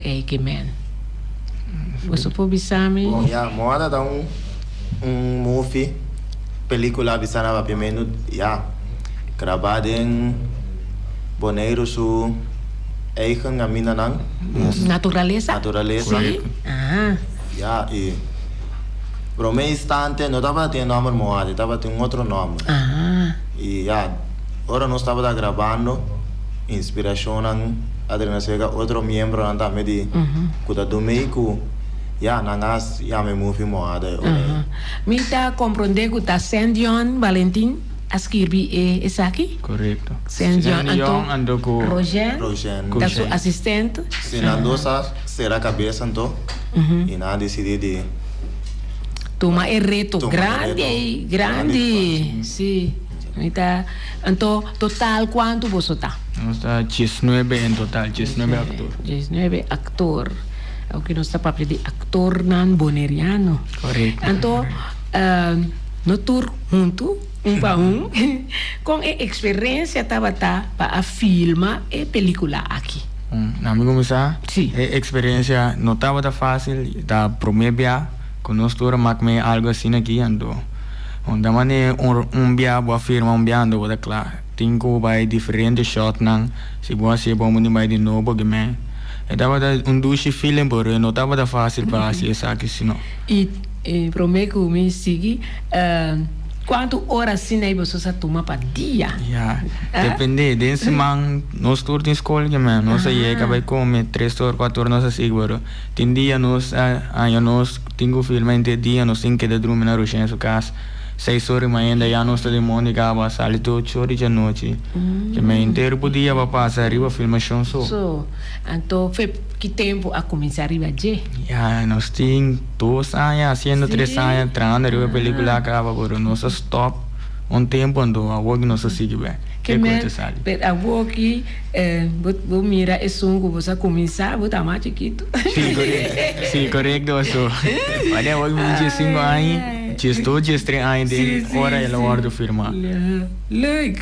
Ey ke men. Boso por bisa mi? Bon ya, Moana ta un un movie, pelicula bisa na papiamentu ya, graba den Boneiru su eigen camindanan. Naturalesa? Naturalesa. Si? Ah. Ya, y prome instante no tabata tin e nomber Moana, e tabatin un otro nomber. Ah. Y ya, ora nos tabata grabando, inspiracionnan a drena cerca otro miembronan tambe di cu ta dumey cu ya nan a yama e movie Moada e ora ey. Mi ta comprende cu ta Sandion Valentin a skirbi e esaki? Correcto. Sandion anto anto cu Rogen Rogen ta su asistent. Si nan dos a cera cabeza anto y nan a dicidi di Tuma e reto tuma e grandi reto ey, grandi, si. Mi ta, anto total cuanto boso ta? Nos ta diesnuebe en total, diesnuebe actor. Diesnuebe actor. Aunke nos ta papia di actornan boneriano. Correcto. Anto no tur hunto, un pa un. Con e experiencia tabata pa a filma e pelicula aki? Na mi cuminsa, Si. e experiencia no tabata facil, ta prome bia cu nos tur a mak mee algo asina aki, anto un ta mane un bia bo a firma un bia anto bo ta cla. Tin cu bay diferente shotnan, si bo hacié bo mundi bay di nobo gemen. E tabata un dushi feeling pero e no tabata facil pa haci esaki sino. Y prome cu mi sigui, cuanto ora asina y boso sa tuma pa dia? Ya, depende. Den siman nos tur tin scol gemen. Nos a yega bay come tres or, cuatro or nos a sigui pero tin dia nos a haña nos tin cu firma henter dia, nos tin keda drumi na Roshane su cas. Seis ora di mainta ya nos ta den mondi caba, sali te ocho ora di djanochi. Ke men henter bo dia pa pasa riba filmacion so. So, anto fe ki tempo a cuminsa riba dje? Ya, nos tin dos aña, haciendo tres aña trahando riba e pelicula caba, pero nos a stop un tempo anto awor ki nos ta sigui bek. Ke men, pero awor ki bo bo mira esun ku bo sa kuminsá, bo ta mas chikitu. Sí, korekto. Sí, korekto paso. Wanneer awor ki mi tin diesinko aña. Djesdos, djestres aña den ora el a wòrdu firmá. Leuk!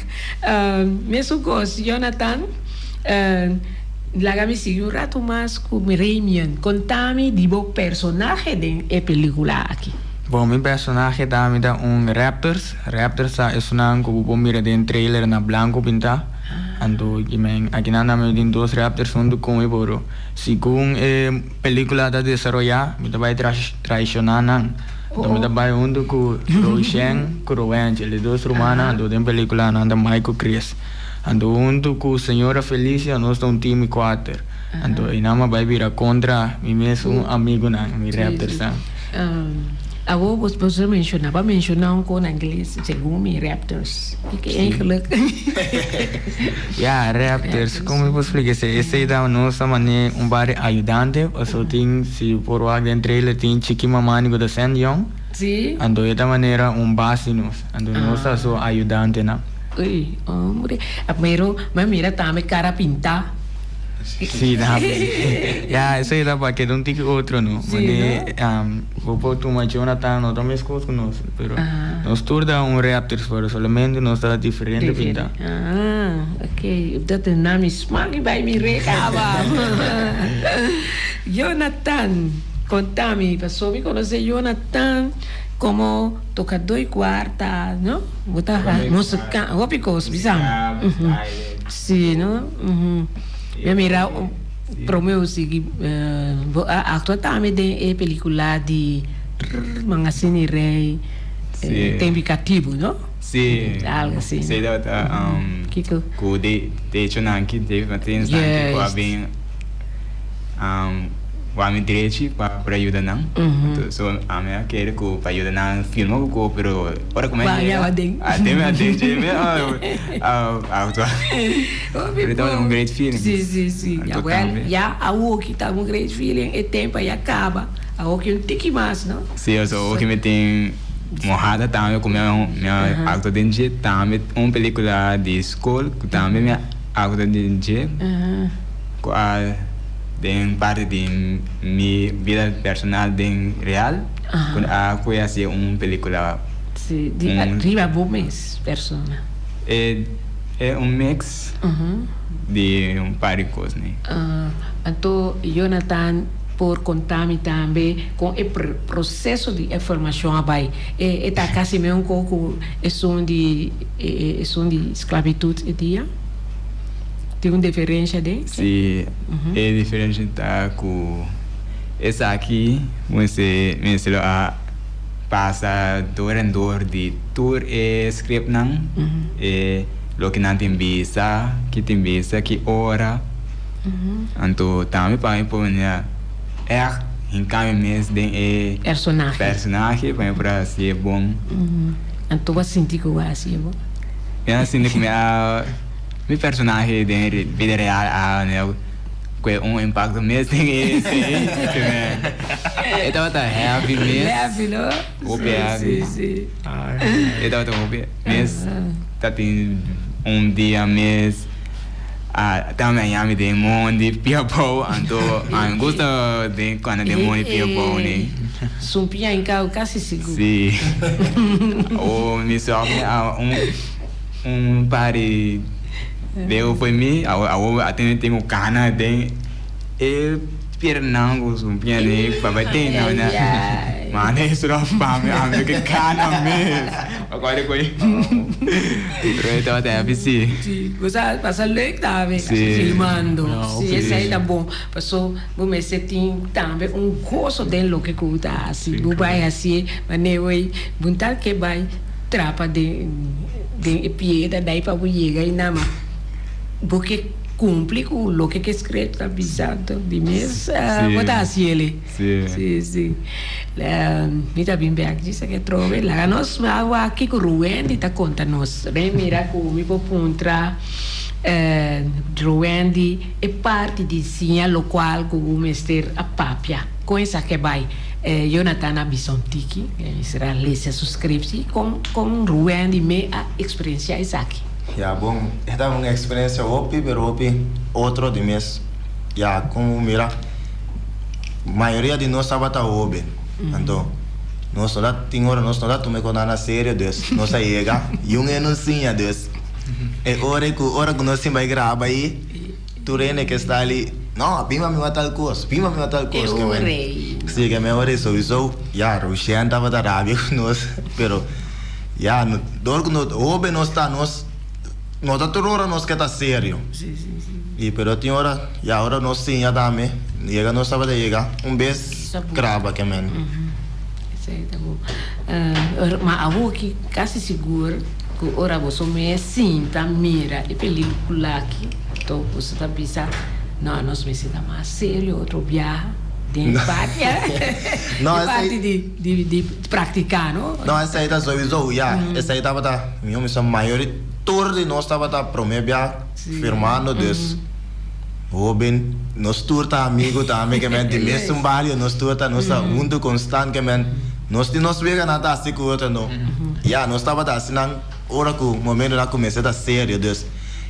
Mesun kos, Jonathan, laga mi sigui un ratu mas ku Ramian. Konta mi di bo personahe den e pelikula aki. Bon, mi personahe ta mi ta un Raptors. Raptors ta esunnan ku bo por mira den trailer na blanku pintá. Anto akinan tambe mi tin dos Raptors huntu ku mi, pero segun e pelikula ta desaroyá mi ta bai traishoná nan. Anto mi ta bai huntu ku Roshen ku Roangel, e dos rumannan. Anto den pelikula nan ta Mike ku Chris. Anto huntu ku señora Felicia nos ta un team di kuater. Anto einan mi a bai bira kontra mi mesun amigunan, mi Raptorsnan. Awor bo a menshoná, bo a menshoná un kon na ingles segun mi Raptors. Kiko eigenlijk? Ya, Raptors, kon mi por splika esei? Esei ta nos ta manera un par di ayudante, pasobra tin, si por wak den trailer tin Chiki Mamani ku ta Sandy Young. Si. Anto e ta manera un bas di nos, anto nos ta su ayudantenan. Uy, hombre, pero mi a mira tambe kara pintá. Sí, tambe. Ya, esei ta pa keda un tiki otro, no? Sí, no? Bo por tuma Jonathan no ta meskos ku nos, pero nos tur ta un Raptors, pero solamente nos ta diferente pinta. Ah, ok. Dat e na mi smak i bai mi re kaba. Jonathan, konta mi, paso mi konosé Jonathan komo tokadó i kuarta, no? Bo ta musika, hopi kos, bisa mi. Sí, no? Mi a mira. Prome bo sigui bo a actua tambe den e pelicula di Mangasini Rey Tempi Catibu no? Si, Algo asina. Si tabata Kiko? cu de hecho nan ki Dave Martinez nan ki cu a bin wak mi drechi pa por a yuda nan. So ami a kere cu pa yuda nan filma cu cu pero ora cu mi a yega aden mi a drechi mi a actua. Hopi Pero tabata bon. un great feeling. Sí, sí, sí. Anto Awel, tambe. ya awoki ta un great feeling, e tempo a ya caba. Awoki un tiki mas, no? Sí, o sea, awoki mi tin mojada tambe cu mi a mi a actua den dje, tambe un pelicula di school cu tambe mi a actua den dje, cu a den parti di mi bida personal den real, cu a cu e haci un pelicula. Sí, di un riba bo mes persona. E. E un mix di un par di kos ni. Anto Jonathan por konta mi tambe kon e proseso di e formashon a bai. E ta kasi meun ko ku esun di esun di sklabitut e dia? Tin un diferensha den? Si, e diferensha ta ku esaki mester lo a pasa door en door di tur e scriptnan, e loke nan tin bisa, ki tin bisa, ki ora. Anto tambe pa mi por manera ègt hinká mi mes den e Personahe. personahe pa mi por hasié bon. Anto bo a sinti ku bo a hasié bon? Mi a sinti ku mi a mi personahe den bida real a manera ku e un impakto mes den e esei. E tabata heavy mes. Heavy no? Hopi heavy. Si, si. E tabata hopi mes. Ta tin un dia mes a ta mi a yami den mondi pia bou anto a mi gusta den cuando den mondi pia bou ni. Sumpiña en cau casi sigur. Si. O mi sòf mi a un un par di deo fo'i mi awo a tene tin un cana den e piernan cu sumpiña den pa bai tene na manda e sòf pa mi ami ke cana mes. Akorde ku Pero e tabata happy si. Si, bo sa pasa leuk tambe Si. filmando. No, Si, si. esei ta bon. Paso bo mester tin tambe un goso den loke ku bo ta hasi. Si, Bo bai korekto. hasié manera wey bo tal ke bai trapa den den e piedra dai pa bo yega ei nama. Bo ke kumpli ku loke ke script ta bisa anto di mes Si. bo ta hasiele. Sí. Sí, sí. Mi ta bin bek djis aki atrobe. Laga nos wak kiko Ruwendy ta konta nos. Ren mira ku mi por puntra Ruwendy e parti di siña lokual ku bo mester a papia. Kon esaki a bai? Jonathan a bisa un tiki, e mester a lesa su scriptie. Kon kon Ruwendy me a eksperensiá esaki? Ya bon, e ta un eksperensia hopi pero hopi otro di mes. Ya kon bo mira. Mayoria di nos tabata hoben, anto nos no ta tin ora nos no ta tuma e konan na serio, dus nos a yega yun e no siña, dus e ora ku ora ku nos tin bai graba ei tur hende ke sta ali no bin pa mi wak tal kos, bin pa mi wak tal kos, E ora ei. Si ke me ora ei souiso ya Roshèn tabata rabia ku nos pero ya dor ku nos hoben nos ta nos. No ta tur ora nos ke ta serio. I pero tin ora, ya ora nos siña tambe, yega nos tabata yega un bes graba ke men. Esei ta bo. Ma awoki kasi sigur ku ora boso mes sinta mira e pelikula aki, to boso ta bisa, no, nos mester ta mas serio otro biaha den parti, den parti di di praktika, no? No, esei ta souiso, ya, esei tabata, mi a mayori. Tur di nos tabata prome bia firmando dus hoben nos tur ta amigo tambe ke men di mesun bario nos tur ta nos ta hunto constant ke men nos tin nos wega nan ta hasi ku otro no ya nos tabata hasi nan ora ku momento nan kuminsa ta serio dus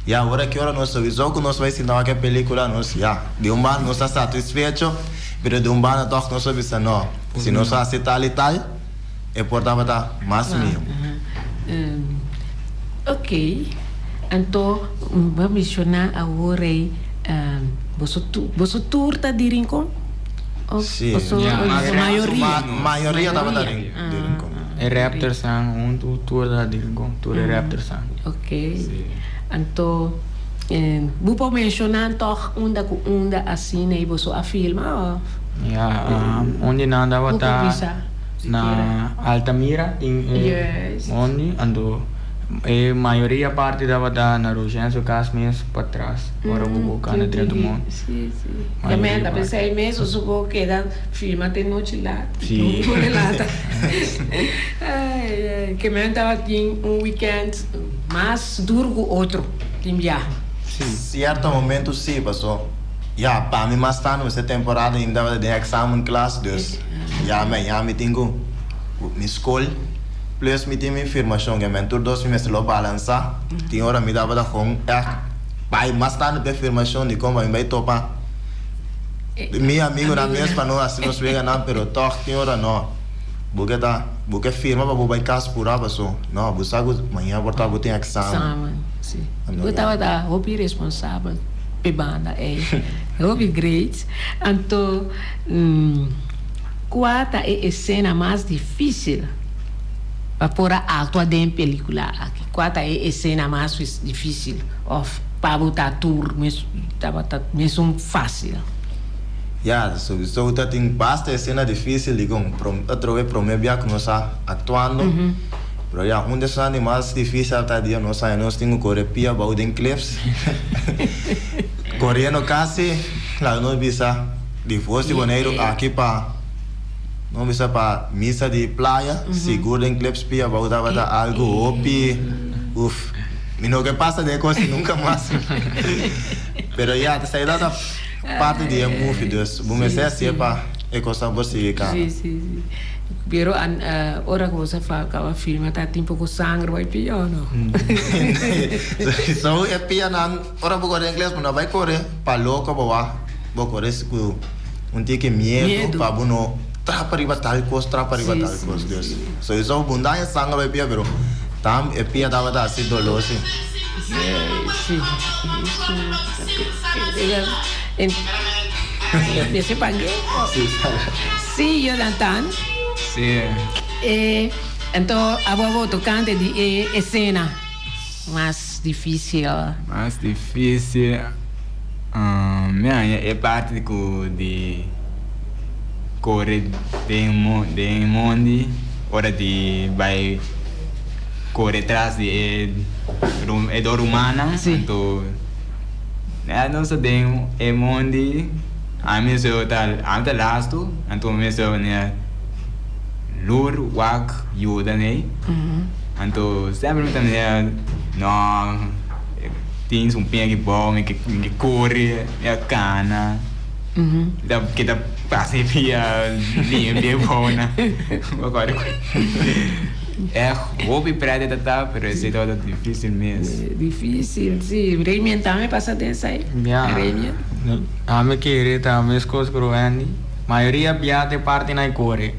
ya ora ki ora nos souiso ku nos bai sinta wak e pelicula nos ya di un banda nos ta satisfecho pero di un banda tog nos a bisa no si nos hasi tal i tal. E por tabata mas miho. Ok, anto bo a menshoná awor ei boso boso tur ta di Rincon? Of Sí. boso mayoria? Mayoria tabata di Rincon. E Raptorsnan huntu tur ta di Rincon, tur e Raptorsnan. Ok, anto bo por menshoná tòg unda ku unda asina ei boso a filma òf? Ya, un di nan Bo por tabata. bisa? Na Altamira tin e mondi, anto e mayoria parti tabata na Roshen su cas mes patras ora cu bo cana drenta mondi. Si, si. Ya men ta pensa ei mes oso bo keda firma te nochi laat. Si. Por e lata. Ai, ai. Ke men tabatin un weekend mas duro cu otro tin biaha. Si. Cierto momento si, paso ya pa mi mas tanto mester temporada y mi tabata den examen klas dus. Ya mañan mi tin ku mi skol plus mi tin mi firmashon ke men tur dos mi mester lo balansá. Tin ora mi tabata kon ègt bai mas tantu pa e firmashon di kon pa mi bai topa mi amigunan mes pa no hasi nos weganan pero tòg tin ora no bo ke ta bo ke firma pa bo bai kas purá paso no bo sa ku mañan por ta bo tin èksamen. Si. Bo tabata hopi responsabel p'e banda ei. Hopi great. Anto kua ta e esena mas dificil pa por a actua den pelicula aki? Kua ta e esena mas dificil of pa bo ta tur mes tabata mesun facil? Ya, souiso ta tin basta esena dificil dikon atrobe prome bia ku nos a actuando. Pero ya, un di esnan di mas dificil ta dia nos haña nos tin ku kore pia bou den cliffs. Koriendo kasi, laga nos bisa di Voz di Boneiru aki pa nos bisa pa misa di playa, sigur den cliffs pia bou tabata algu hopi, uf, mi no ke pasa den e kos nunka mas. Pero ya, ta esei tabata parti di e movie, dus bo mester hasié pa e kosnan por sigui kana. Sí, sí, sí. Pero ora ku bo sa kaba filma ta tin poko sanger bai pia o no? So e pianan ora bo kore ingles bo no bai kore pa loko bo wak bo kore ku un tiki miedu pa bo no trapa riba tal kos trapa riba tal kos dus so esou bo no daña sanger bai pia pero tam e pia tabata hasi dolo si. Si si Jonathan. Si. E anto abo abo tocante di e escena mas dificil. Mas dificil mi haña e parti cu di core den den mondi ora di bay core tras di e e dos rumannan anto nos ta den e mondi. Ami mester ta ami ta lastu anto mi mester manera lur wak yuda nei anto semper mi ta manera no tin un pia aki bou mi ke mi ke kore mi a kana mi ta kita pasa e pia limpia e bounan Echt hopi prete ta ta pero esei tabata dificil mes. Dificil si Remian tambe pasa den esei Ya Remian. Ami kere ta meskos ku Roendi mayoria bia te parti nan kore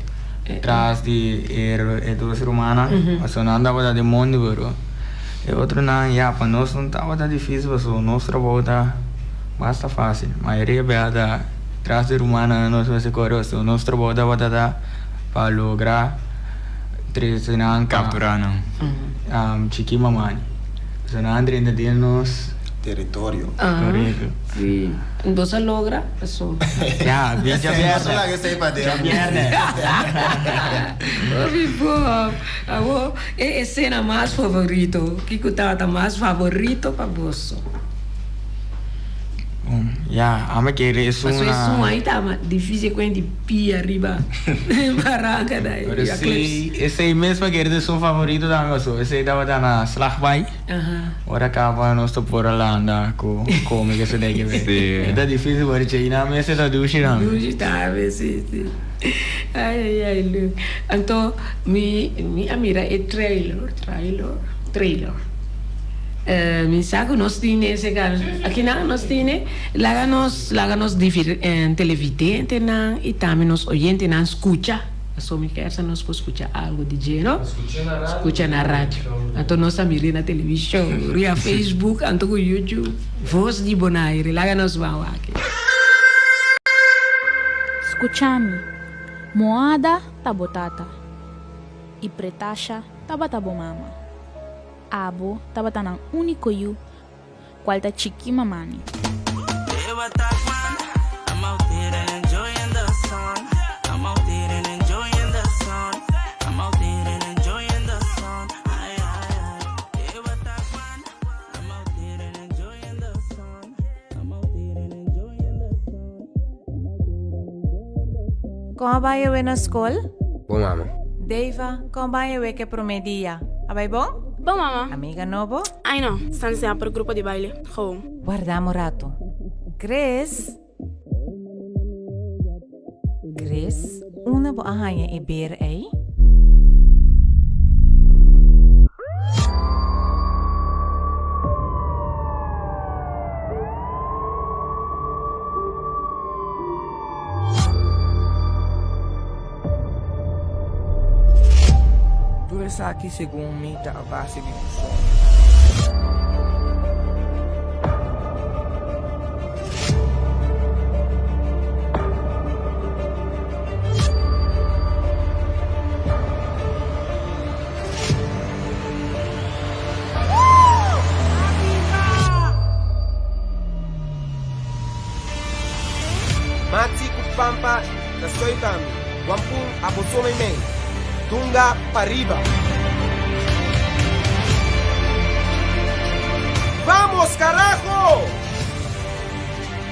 tras di e dos rumannan pasobra nan tabata den mondi pero e otronan ya pa nos no tabata dificil pasobra nos trabou ta basta facil mayoria bia ta tras di rumannan nos mester kore pasobra nos trabou tabata ta pa logra Trese nan pa Captura nan. Chiki mamani. So nan drenta den nos. Territorio. Correcto. Si. Nos a logra paso. Ya, bin djabierne. Nos a laga esey pa den. Djabierne. Hopi bon. Awor e escena mas favorito, kiko tabata mas favorito pa boso? Ya, ami kere esun Paso na. esun ahí ta difícil cu hende pia riba baranca dai, Pero riba cliffs. esey, esey mes mi kere ta esun favorito tambe paso esey tabata na Slagbaai. Ora caba nos ta por a landa cu come cu esey dai Sí. E ta difícil pero chey nan mes e ta dushi tambe. Dushi tambe, sí, sí. Ay, ay, ay, leuk. Anto mi, mi a mira e trailer, trailer, trailer. Mi sa ku nos tin ese akinan nos tine laga nos laga nos televidentenan i tambe nos oyentenan skucha pasobra mi kier sa nos por skucha algu di dje no skucha na radio anto nos a mir'é na televishon riba Facebook anto ku YouTube Voz di Bonaire laga nos ban wak. Skucha mi, Moada ta bo tata, i Pretasha tabata bo mama. Abo tabata nan úniko yu, kual ta chiki mamani. Kon a bai awe na skol? Bon mama. Deiva, kon a bai awe ke promé dia? A bai bon? Bon mama. Amiga nobo? Ai no, stan siña por grupo di baile. Gewoon. Warda un rato. Chris? Chris, unda bo a haña e ber ei? Tur esaki segun mi ta a base di un soño. Nazi ku Pampa na Suidami. Wampun abo so meimei. Dunga pariba. Vamos carajo!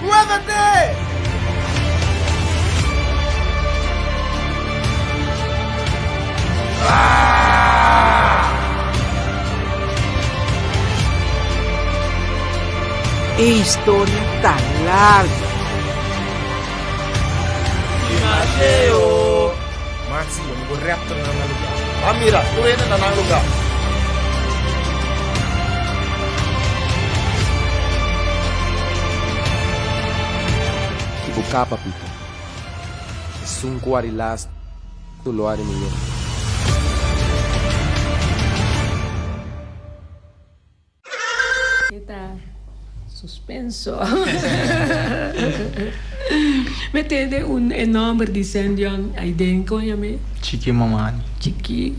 Muévete! E historia ta largu. Maxi, lo mi bo raptornan na lugá. Ban mira, tur hende na nan lugá. Ki bo kapa, Pito. Esun ku ari lastu lo ari mihó. E ta suspenso. Me tende un e nomber di Sendion aiden kon yam'e? Chiki Mamani. Chiki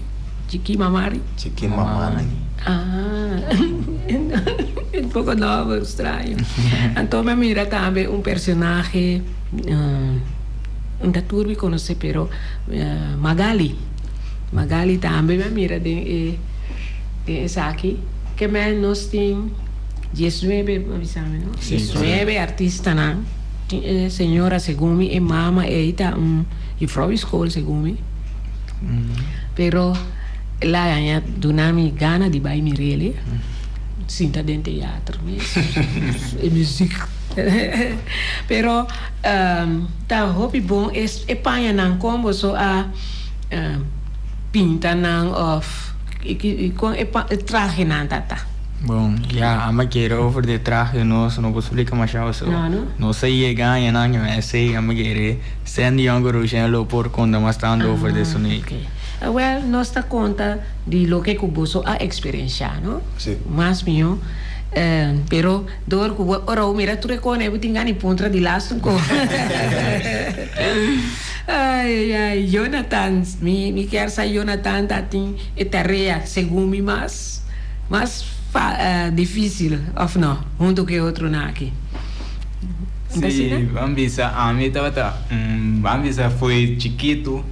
Chiki Mamari? Chiki Mamani. Ah, un poco nomber straño. Anto mi a mira tambe un personahe, un ta tur mi conoce pero Magali. Magali tambe mi a mira den e den esaki ke men nos tin diesnuebe bo a bisa mi no diesnuebe artistanan tin e señora segun mi e mama ey ta un jufrouw di school segun mi pero el a haña duna mi gana di bay mirele sinta den teatro mes e muziek pero ta hopi bon e pañanan kon boso a pinta nan of kon e trahenan ta ta? Bon, ya, ama kere over di e trahe nos no por splika masha paso No, no? nos a yega añanan ku esei ama kere Sandy Yonko Roshel lo por konta mas tantu over di esuni. Ah, ok. Awel, nos ta konta di loke ku boso a eksperenshá, no? Si. Mas mihó. Pero dor ku bo ora bo mira tur e kone bo tin gana di puntra di lastu un kos. Ai ai Jonathan mi mi kier sa Jonathan ta tin e tarea segun mi mas mas dificil of no hunto cu e otronan aki Si ban bisa ami tabata un ban bisa fo'i chikitu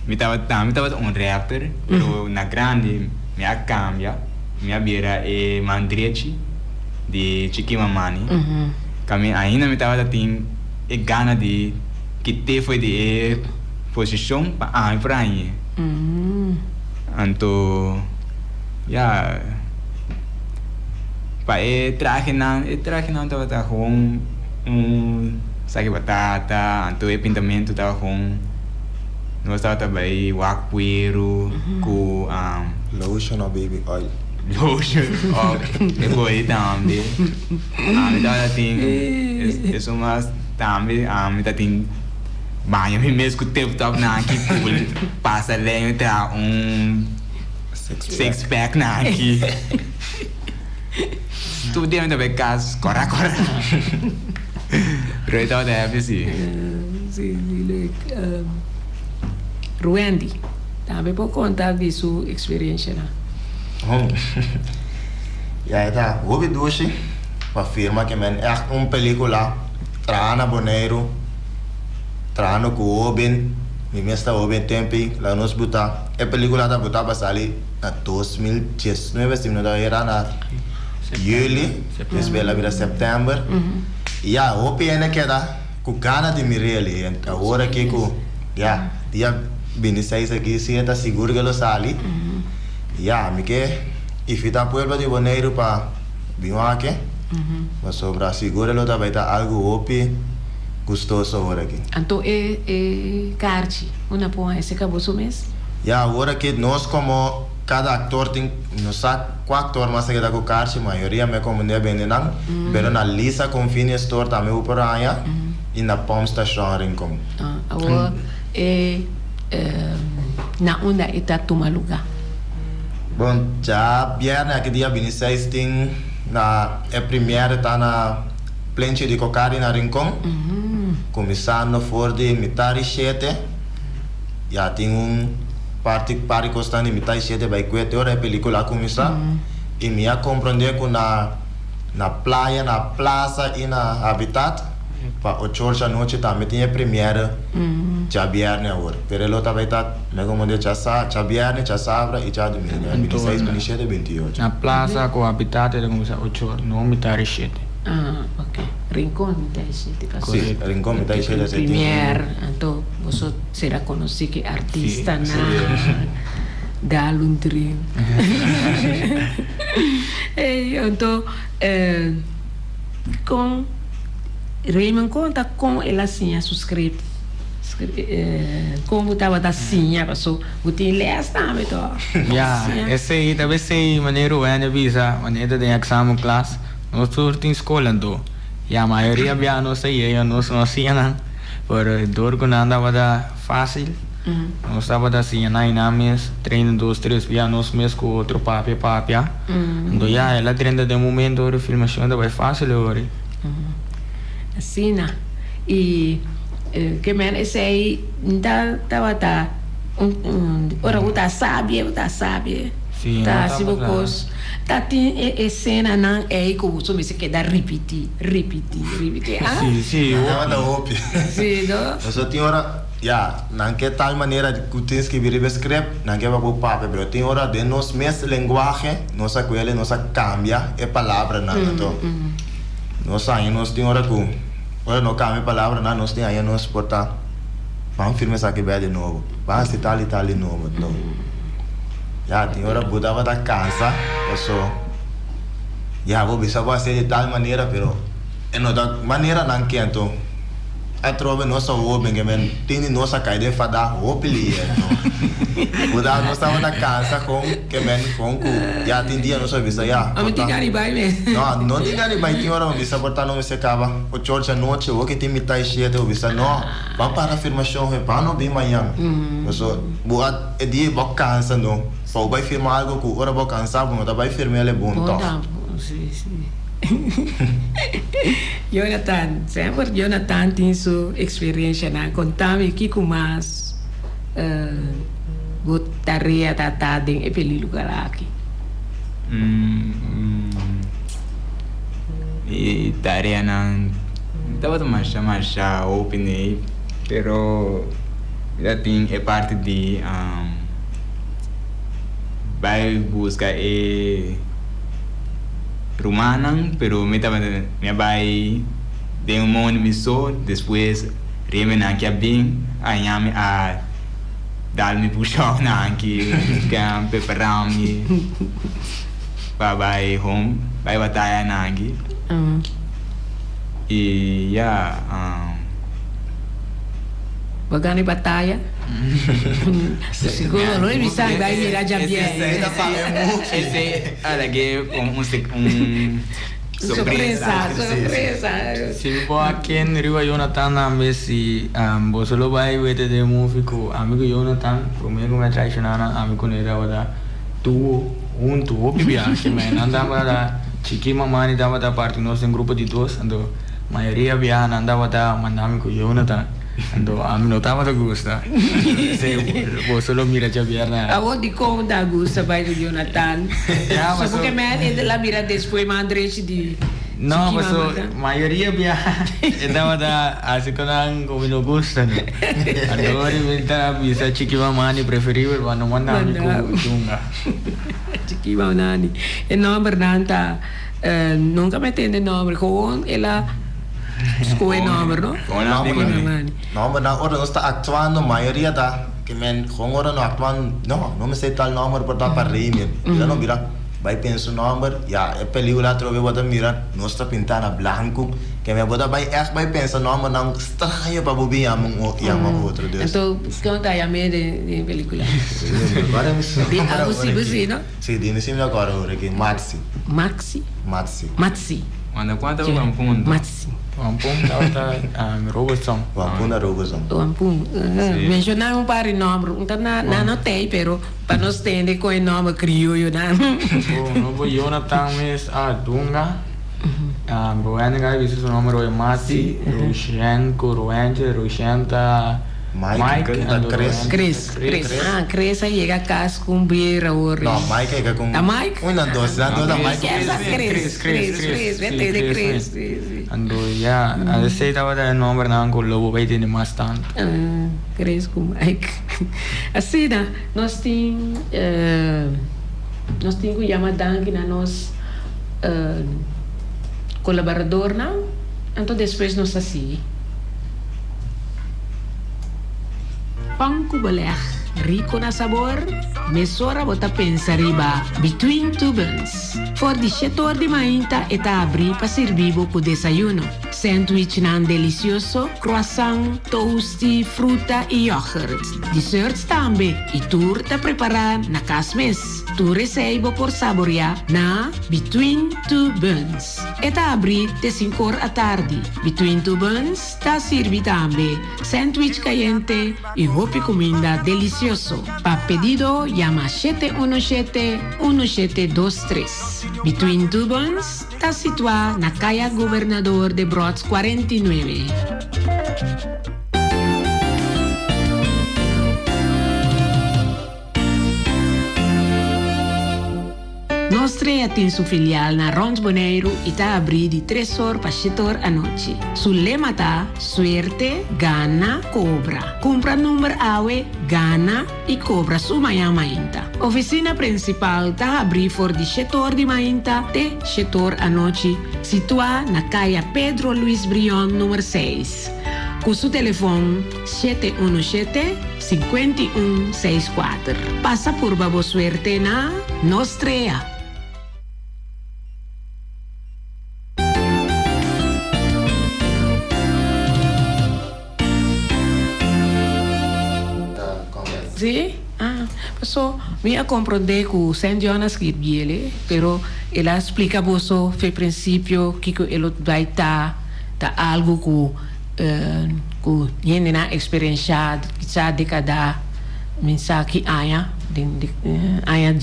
mi tabata ami tabata un rapper pero na grandi mi a cambia mi a bira e man drechi di Chiki Mamani cami ainda mi tabata tin e gana di kit'é fo'i di e posishon pa ami por hañ'é. Anto ya pa e trahenan, e trahenan tabata gewoon un saki batata, anto e pintamentu tabata gewoon nos tabata bai wak pueru ku. Lotion of baby oil. Lotion of e boei tambe. Ami tabata tin esun mas. Tambe ami ta tin baña mi mes ku tip top nan aki ku pasa leño traha un six pack nan aki. Tur dia mi ta bai kas kora kora. Pero e tabata happy si. Si, si leuk. Ruendy tambe por konta di su eksperenshanan. Ya e ta hopi dushi pa firma ke men ègt un pelikula traha na Boneiru, trahando ku hóben, mi mes ta hóben tempi la nos buta e pelikula ta buta pa sali na 2019 si mi no ta era na juli despues el a bira sèptèmber i ya hopi hende keda ku gana di mir'el i awor aki ku ya dia bintiseis aki si e ta sigur ke lo sali. Ya, mi ke invitá pueblo di Boneiru pa bin wak, pasobra sigur e lo ta bai ta algu hopi gustoso ora aki. Anto e e karchi una por haña serka boso mes? Ya, awor aki nos komo kada aktor tin, no sa kua aktor mas ta keda ku karchi, mayoria mi a komprendé a bende nan, pero na Lisa Convenience Store tambe bo por haña i na Pump Station Rincon. Awor e. Na unda e ta tuma lugá? Bon, dja bièrnè aki dia bini seis tin na e première ta na Plenchi di Cocari na Rincon, kuminsando for di mitar di shete, ya tin un parti par di kosnan di mitar di shete bai kuete ora e pelikula a kuminsá i mi a komprondé ku na na playa, na plaza i na Habitat. Pa ochor djanochi tambe tin e premiere djabierne awor. Pero e lo ta bay ta me como de djasa, djabierne, djasabra y djadumingo, e bintiseis, bintishete, bintiocho. Na Plaza ku Habitat e ta kuminsá ochor, no mitar e shete. Ah, ok. Rincon mitar e shete paso. Si, Rincon mitar e shete así tin. Premier, anto boso sera konosí ku e artistanan, dal un drink. Ey, anto Kon Raymond konta kon el a siña su script? Kon bo tabata siña? Paso bo tin les tambe to. Ya, esei ta besei manera Rubén a bisa wanneer ta den examen klas, nos tur tin skol anto. Ya, mayoria bia nos ta yega nos no a siña nan, pero dor ku nan tabata fácil. Nos tabata siña nan i nan mes traina dos tres bia nos mes ku otro papia papia. Anto ya el a drenta den momento ora filmashon ta bai fácil ora. Asina. I ke men esei ta tabata un ora bo ta sabie bo ta sabie ta hasi bo kos ta tin e esenanan ei ku bo mester keda ripiti ripiti ripiti. Si si. Nan tabata hopi. Si no. Pasobra tin ora. Ya, nan ke tal manera ku tin skibi riba e script, nan ke pa bo papia, pero tin ora den nos mes lenguahe nos a kuele, nos a kambia e palabranan. Anto nos haña nos tin ora ku ora no kambia e palabranan nos tin haña nos por ta ban firma esaki bèk di nobo, ban hasi tal i tal di nobo. Anto ya, tin ora bo tabata kansa paso ya bo bisa bo hasié di tal manera pero e no ta manera nan ke. Anto. Atrobe nos a hoben ke men tin di nos a kai den fada hopi lier no. Buda nos tabata kansa kon ke men kon ku ya tin dia nos a bisa ya Amo tin gana di bai mes. No, no tin gana di bai tin ora bo bisa por ta no mester kaba ocho or anochi awor ke tin mitad y shete bo bisa no ban para firmashon he ban no bin mañan paso bo a e dia bo kansa no pa bo bai firma algo ku ora bo kansa bo no ta bai firma el e bon Bon tòg. tampo si si. Jonathan, semper Jonathan tin su experiencianan. Contami kico mas bo tarea ta ta den e pelilugar aki. Mi tareanan tabata masha masha hopi nei, pero mi ta tin e parti di bai busca e. Rumannan, pero mi tabata mi a bai den un mondi mi so, despues remenan ki a bin a haña mi a dal mi pushòpnan ki a prepará mi pa bai home, bai bataya nan aki. I ya. Bo gana e bataya? Sigur lo e bisa bai mira djabier. Esei a lag'é un un sorpresa. Sorpresa. Si mi por a ken riba Jonathan tambe si boso lo bai wete den movie ku ami ku Jonathan prome ku mi a traishoná nan ami ku ne tabata duo huntu hopi biaha nan tabata chiki mamani tabata parti nos den grupo di dos anto Mayoria biaha nan tabata manda mi ku Jonathan, anto ami no tabata gusta. P'esei boso lo mira djabièrnè. Awor dikon ta gusta bai ku Jonathan? Ya, So paso. porque men e la mira despues man drechi di No, Chiki paso Mamata. mayoria biaha e tabata hasi ku nan ku mi no gusta no. Anto ora mi ta bisa Chiki Mamani preferibel pa no manda mi ku Manda. Dunga. Chiki Mamani. E nòmbernan ta. Nunca mi a tende nomber, gewoon el a scohe nomber, no? Nomber nan ora nos ta actuando mayoria ta ke men gewoon ora no actuando no no mester tal nomber por ta pa Raymond y no mira bay pensa un nomber ya e pelicula atrobe bo ta mira nos ta pinta na blanco ke men bo ta bay echt bay pensa nomber nan straño pa bo bin yama un yama otro dus. Anto con ta yam'e den e pelicula? Di algo si bo si no? Si, dime si mi acorda ora ki Maxi. Maxi? Maxi. Maxi. Wanda cuanto ta Wampun? Maxi. Wampun tabata Robertson. Wampun ta Robertson. Wampun. Menciona un par di nomber. Un ta na no tey pero pa nos tende con e nomber crioyo nan. Bo no bo Jonathan mes a Dunga. Rowenga a bisa su nomber oe Maxi. Roshen cu Rowenche. Roshen ta. Mike, ta Chris. Chris, Chris. Ah, Chris a yega cas cu un bier awor. No, Mike a yega cu un. Ta Mike? Un nan dos, nan dos ta Mike. Chris, Chris, Chris, Chris, mi a tende Chris, si, si. Anto ya, esey tabata e nombernan cu lo bo bay tende mas tanto. Ah, Chris cu Mike. Asina, nos tin, nos tin cu yama danki na nos colaboradornan, anto despues nos ta sigui. Pan ku beleg, rico na sabor, mesora bo ta pensa riba Between Two Buns. For di shete or di mainta e ta abri pa sirbi bo ku desayuno, sandwichnan delicioso, croissant, toasty, fruta y yoghurt. Desserts tambe y tur ta prepara na cas mes. Tur esey bo por saborea na Between Two Buns. E ta abri te sinkor atardi. Between Two Buns ta sirbi tambe sandwich kayente i hopi kuminda delisioso. Pa pedido yama 717 1723. Between Two Buns ta situá na Kaya Gobernador Debrotz 49. Nos Strea tin su filial na rond Boneiru i ta abrí di tres or pa shete or anochi. Su lema ta, Suerte, gana, kobra. Kumpra number awe, gana i kobra su mañan mainta. Ofisina prinsipal ta habrí for di shete or di mainta te shete or anochi, situá na Kaya Pedro Luis Brion number seis. Ku su telefon 717 51 64. Pasa purba bo suerte na Nos Strea! Sí? Ah, paso mi a comprende cu Saint John a skirbi el, pero el a splica boso fe principio kico e lo bay ta, ta algo cu cu hendenan a experiencia kisa decada mi sa ki aña, den aña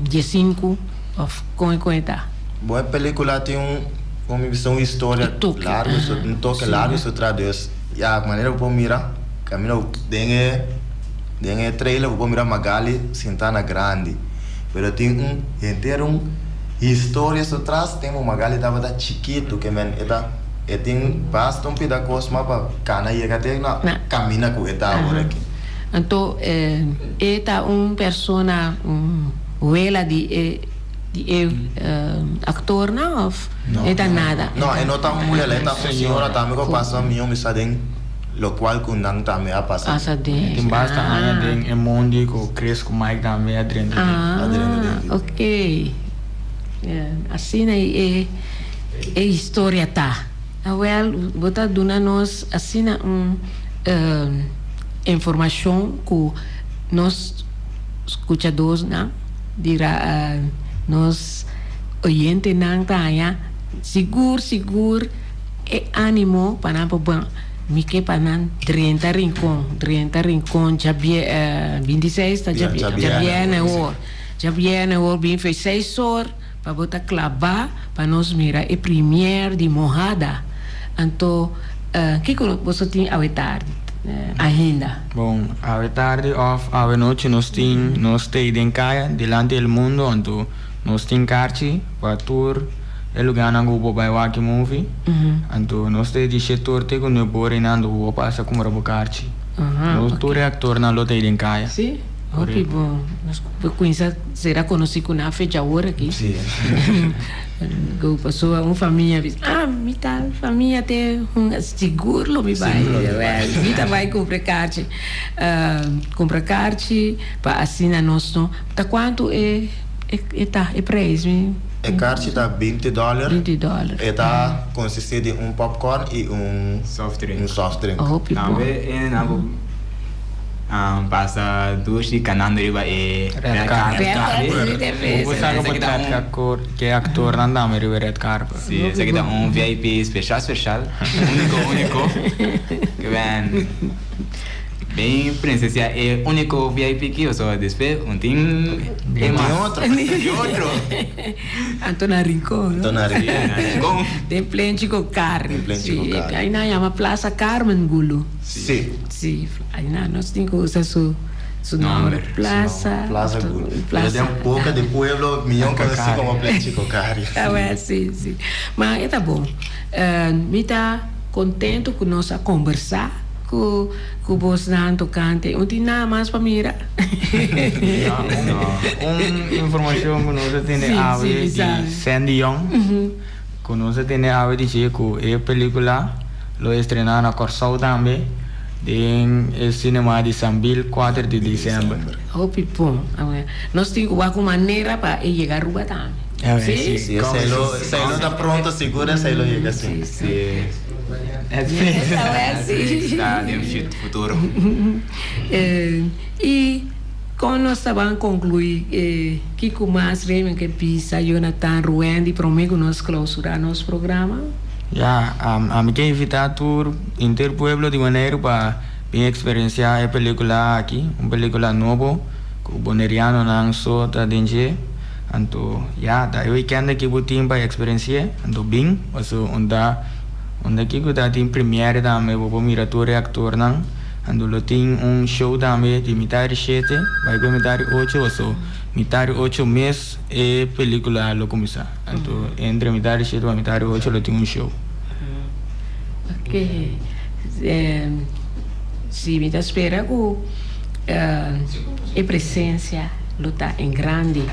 diesinku of con e con e ta. Bon e pelicula tin un como mi bisa un historia largo un toke largo su tras dus ya manera bo por mira caminda den e den e trailer bo por mira Magali sinta na grandi pero tin un henter un historia su tras tempo Magali tabata chikito ke men e ta E tin basta un pida kos ma pa kana yega te na kamina ku e ta awor aki. Anto e ta un persona, un wela di e di e aktornan of e ta nada? No, e no ta un wela, e ta un señora tambe ku a pasa mihó mi sa den lokual ku nan tambe a pasa den. E tin basta aña den e mondi ku Chris ku Mike tambe a drenta den. Ah, ok. Asina e e historia ta. Awel, bo ta duna nos asina un informacion cu nos scuchadosnan di nos oyentenan ta haña sigur sigur e animo pa nan por bon mi ke pa nan drenta Rincon, drenta Rincon djabie 26 ta djabierne awor, djabierne awor bin fe seis or. Pa bo ta klabá pa nos mira e premier di Mojada. Anto, kiko boso tin awe tardi ainda? Bon, awe tardi òf awe nochi nos tin nos stay den kaya dilanti el mundo, anto nos tin karchi pa tur e lugánan ku bo bai wak e movie. Anto nos stay di shete or te ku nuebe or einan anto bo pasa kumpra bo karchi. Nos tur e aktornan lo ta ei den kaya. Sí? Hopi bon. Nos por cuminsa sera conoci cu nan fecha awor aki. Sí. Cu pasobra un famia bisa, ah, mi tal famia te hunga, sigur lo mi bai. Mi ta bai cumpra e karchi. Cumpra karchi pa asina nos no. Ta cuantu e e ta, e prijs? Mi. E karchi ta binti dòler. Binti dòler. E ta consisti di un popcorn y un soft drink. Un soft drink. Hopi bon. Tambe e nan por. Pasa dushi kanando riba e red carpet. Bo sa ku bo trèt ku e aktornan tambe riba e red carpet. Si, esaki ta un VIP special special, úniko úniko. Ke ben. Bin presencia e unico VIP ki pasobra despues un tin e mas. Tin otro. Tin otro. Anto na Rincon, no? Anto na Rincon. Den Plenchi Cocari. Den Plenchi Cocari. Sí, ahí nan yama Plaza Carmen Gulu. Sí. Sí, ahí nan nos tin cu usa su su nomber. Plaza. Plaza Gulu. Pero den boca di pueblo miyon conoci como Plenchi Cocari. Awel, sí, sí. Ma e ta bon. Mi ta contento cu nos a combersa cu cu bosnan tocante. Un tin nada mas pa mira? Un informacion cu nos a tene awe di Sandy Young, cu nos a tene awe di dje cu e pelicula lo estrena na Corsou tambe den e cinema di Sambil cuater di december. Hopi bon. Nos tin cu wak un manera pa e yega Aruba tambe. Si? Si, esei lo, esei lo ta pronto sigur esei lo yega si. Si. Netflix. Netflix ta den futuro. I kon nos ta ban conclui kiko mas Raymond ke bisa Jonathan Ruendy prome ku nos clausura nos programa? Ya, ami ke invita tur henter pueblo di Boneiru pa bin experiencia e pelicula aki, un pelicula nobo ku bonerianonan so ta den dje. Anto ya, ta e weekend aki bo tin pa experienci'e, anto bin, paso unda unda ki ku ta tin premiere tambe bo por mira tur e actornan, anto lo tin un show tambe di mitar di shete bai ku mitar di ocho, paso mitar di ocho mes e pelicula lo cuminsa, anto entre mitar di shete pa mitar di ocho lo tin un show. Ok, si mi ta spera ku e presencia lo ta en grandi.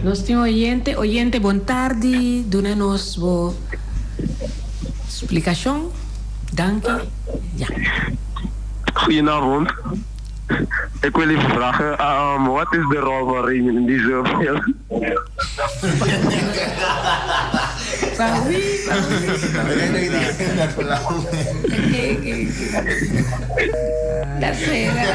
Nos tin oyente, oyente bon tardi, duna nos bo splicacion, danki, ya. Goedenavond. Ik wil even vragen, wat is de rol van Raymond in deze film? Pa wie? Pa wie? Oké, oké, oké. Dat sera.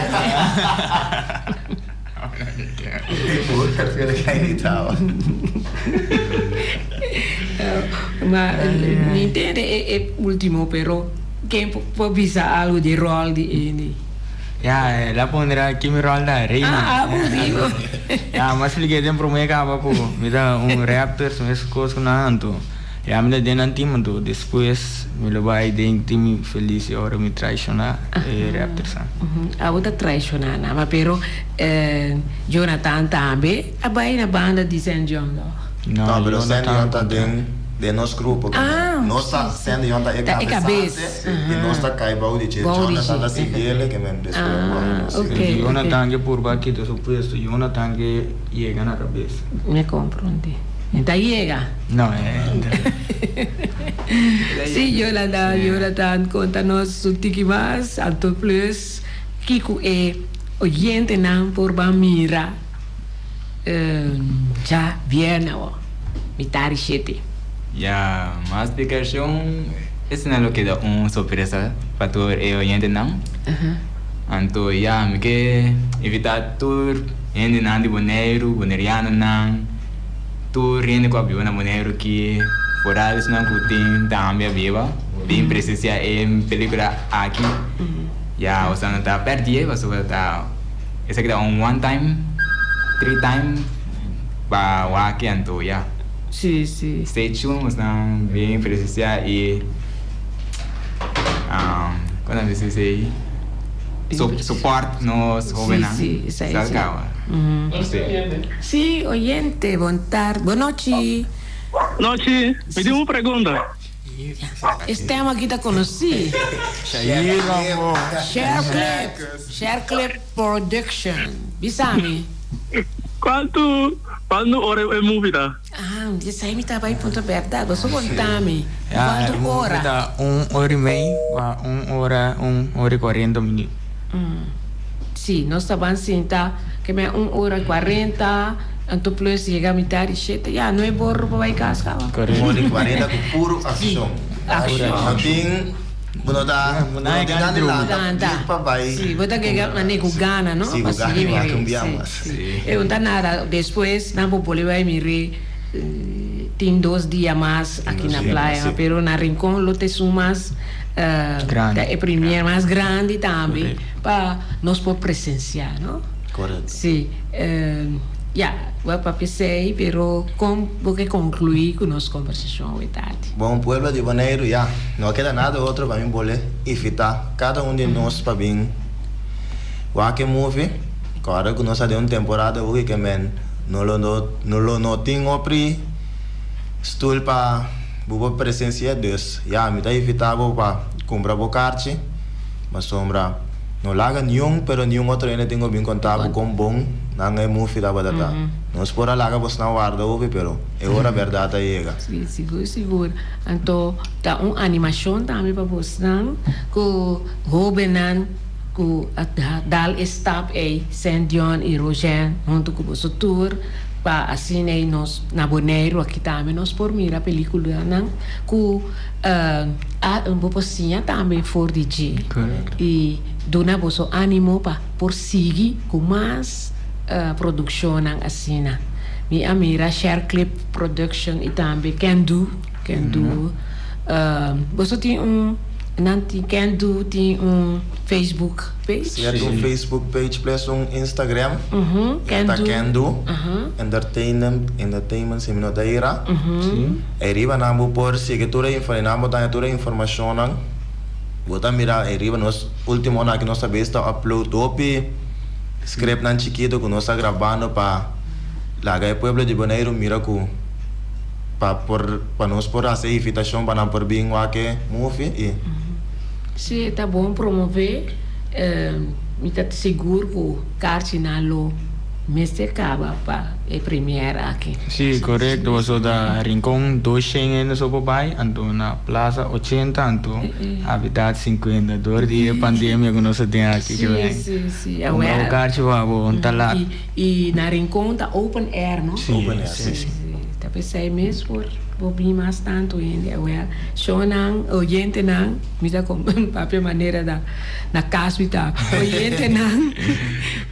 Maar mi ntende e ultimo pero ken por bisa algo di rol di Andy? Ya, el a pondra ki mi rol ta Raymond. Ah, ah, bo digo. Ya, mi a spliké den promé kaba ku mi ta un Raptors, mes kos ku nan anto. Ya mi ta den nan team anto despues mi lo bai den team Felicia ora mi traishoná e Raptorsnan. Abo ta traishoná nan, ma pero Jonathan tambe a bai na banda di Saint John lo? No, pero Saint John ta den den nos grupo. Ah, Nos ta Saint John ta e kabesante i nos ta kai bou di dje. Jonathan ta siguiele ke men despues Ah, ok. Jonathan ke purba kita su puesto, Jonathan ke yega na kabes. Mi komprondé. E ta yega. No, e entra. Sí, Jonathan, Jonathan, konta nos un tiki mas, anto plus kiko e oyentenan por ban mira dja bièrnè awor, mitar di shete. Ya, mas splikashon, esei lo keda un sorpresa pa tur e oyentenan. Anto ya, mi ke invitá tur hendenan di Boneiru, bonerianonan, Tur hende ku a biba na Boneiru ki foral esnan ku tin tambe a biba bin presensia e pelikula aki. Ya osea no ta pèrdí pasobra ta esaki ta un one time, three time pa wak anto ya. Sí, sí. Stay tune osnan bin presensia i kon nan bisa esei? Support nos hobennan. Sí, sí, esei Sa sí. kaba. Sí. Sí, oyente, bon tardi, bon nochi. Nochi, mi tin un pregunta. E stem aki ta konosí. Share Clip, Share Clip Production. Bisa mi. Kuantu, kuantu ora e movie ta? Ah, esei mi ta bai puntra bèrdat. Bo so konta mi. Ya, Kuantu e movie ora? ta un ora i mei pa un ora, un ora i kuarenta minüt. Sí, nos ta ban sinta ke men un ora i kuarenta, anto plus yega mitar di shete, ya nuebe ora bo bai kas kaba. Un ora i kuarenta ku puru akshon. Akshon. No tin, bo no ta, bo no tin gana di lanta Lanta. pa bai. Sí, bo ta kega mane ku gana, no? Sí, ku Pa gana sigui di wak mir'é. un bia Sí, mas. sí. E un ta nada, despues nan por bolbe bai mir'é. tin dos dia mas aki na Playa, pero na Rincon lo ta esun mas ta e premier mas grandi tambe pa nos por presencia, no? Correcto. Si, ya, bo a papia esey, pero con bo ke conclui cu nos conversacion awe tardi? Bon, pueblo di Boneiru, ya, no a keda nada otro pa mi bole invita cada un di nos pa bin wak e movie. Kòrda ku nos a den un temporada hopi ke men no lo no lo no tin opri stul pa bo por presensia dus ya mi ta invita bo pa kumpra bo karchi pasobra no laga niun pero niun otro hende tin ku bin konta bo kon bon nan e movie tabata ta nos por a laga bosnan warda hopi pero e ora bèrdat a yega. Si sigur sigur anto ta un animashon tambe pa bosnan ku hobennan. Ku a dal e stap ei, Saint John i Rogen huntu ku boso tur, pa asina ei nos na Boneiru aki tambe nos por mira pelikulanan ku a bo por siña tambe for di dje i duna boso animo pa por sigui ku mas produkshonnan asina. Mi a mira Share Clip Production i tambe Can Do, Can Do boso tin un. Nan tin Can Do tin un Facebook page. Si a tin un Facebook page plus un Instagram. E ta Can Do Entertainment Entertainment si mi no ta ira. Ei riba nan bo por sigui tur e info nan bo ta haña tur e informashonnan. Bo ta mira ei riba nos ultimo nan aki nos ta bes ta upload hopi scriptnan chikito ku nos ta grabando pa laga e pueblo di Boneiru mira ku. Pa por pa nos por hasi e invitashon pa nan por bin wak e movie i. Si ta bon promove mi ta sigur ku karchinan lo mester kaba pa e premiere aki. Si korekto paso ta Rincon dos shen hende so por bai anto na Plaza ochenta anto Habitat sinkuenta dor di e pandemia ku nos a tin aki Si si si Kumpra bo karchi pa bo ta lat. I na Rincon ta open air no? Si, Open air, si. Si, ta pesey mes por por bin mas tantu hende. Awel, shownan, oyentenan, mi ta con papia manera da na cas mi ta, oyentenan,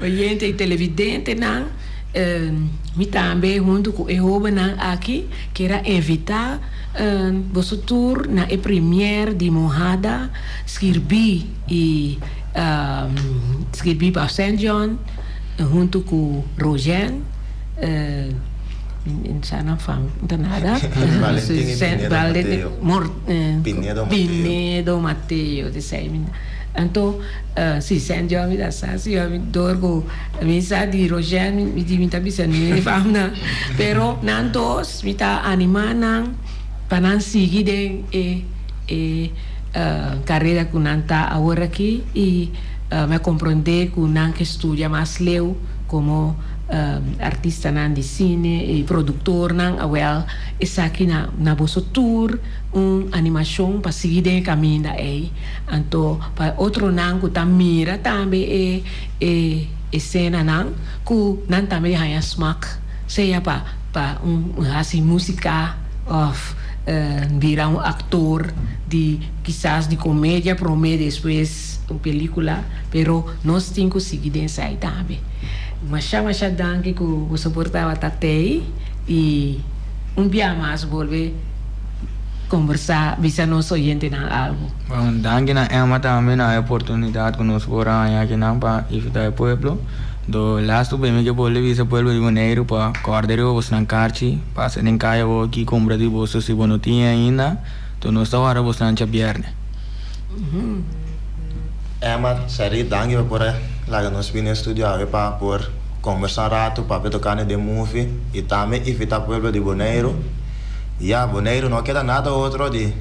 oyente y televidentenan, mi tambe hunto cu e hobennan aki kier a invita boso tur na e premier di Mojada skirbi y skirbi pa Saint John. Huntu ku Rogen sa nan fam ta nada Valentin y Pinedo Mateo Pinedo Pinedo Mateo di esei mi anto si Saint John mi ta sa si mi dor ku mi sa di Rogen mi di mi ta bisa ni fam nan pero nan dos mi ta anima nan pa nan sigui den e e karera ku nan ta awor aki i Mi a komprondé ku nan ke studia mas leu komo artistanan di sine i produktornan. Awèl, esaki na na boso tur un animashon pa sigui den e kaminda ei. Anto pa otronan ku ta mira tambe e e esenanan ku nan tambe di haña smak, sea pa pa un hasi músika òf bira un aktor di kisas di komedia promé despues. Un pelicula pero nos tin cu sigui den esai tambe. Masha masha danki cu boso por tabata tey y un bia mas bolbe combersa bisa nos oyentenan algo. Bon, danki na Emma tambe na e oportunidad cu nos por a haña akinan pa invita e pueblo. Do lastu be mi ke bolbe bisa pueblo di Boneiru pa corda riba bosnan karchi, pasa den kaya bo aki cumpra di boso si bo no tin ainda, to nos ta wara bosnan djabierne. Emma, Sherry, danki pa por a laga nos bini e studio awe pa por kombersá un ratu, papia tokante den movie i tambe invitá pueblo di Boneiru. Ya, Boneiru no keda nada otro di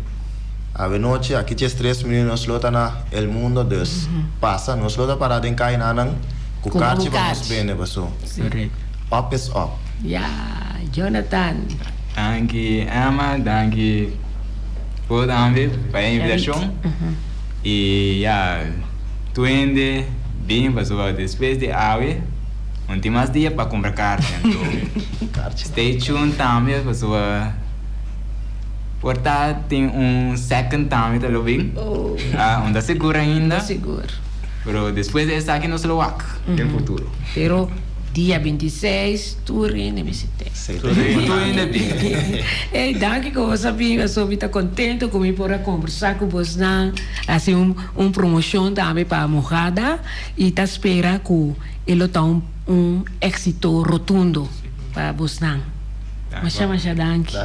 awe nochi, aki djes tres minüt nos lo ta na El Mundo, dus pasa, nos lo ta pará den kainanan ku karchi pa nos bende paso up is up. Ya, Jonathan. Danki Emma, danki. Bo tambe pa e invitashon i ya tur hende bin pasobra despues di awe no tin mas dia pa kumpra karchi anto stay tuned tambe pasobra por ta tin un second tambe ta lo bin no ta sigur ainda pero despues di esaki nos lo wak den futuro. Pero. Dia 26, tur hende mester te. Tur hende bin. Ey, danki ku bos a bin, pasobra mi ta kontento ku mi por a kombersá ku bosnan, hasi un un promoshon tambe pa Mojada i ta spera ku e lo ta un un éksito rotundo pa bosnan. Masha masha danki.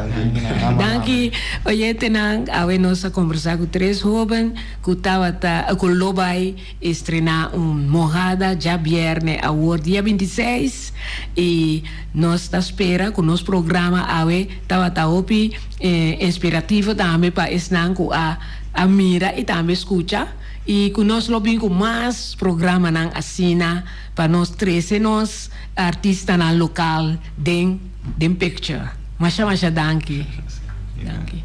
Danki oyentenan, awe nos a kombersá ku tres hóben ku tabata ku lo bai Estrená un Mojada djabièrnè awor dia 26 i nos ta spera ku nos programa awe tabata hopi inspirativo tambe pa esnan ku a a mira i tambe skucha i ku nos lo bin ku mas programanan asina pa nos trese nos artistanan lokal den den picture. Masha masha danki. Danki.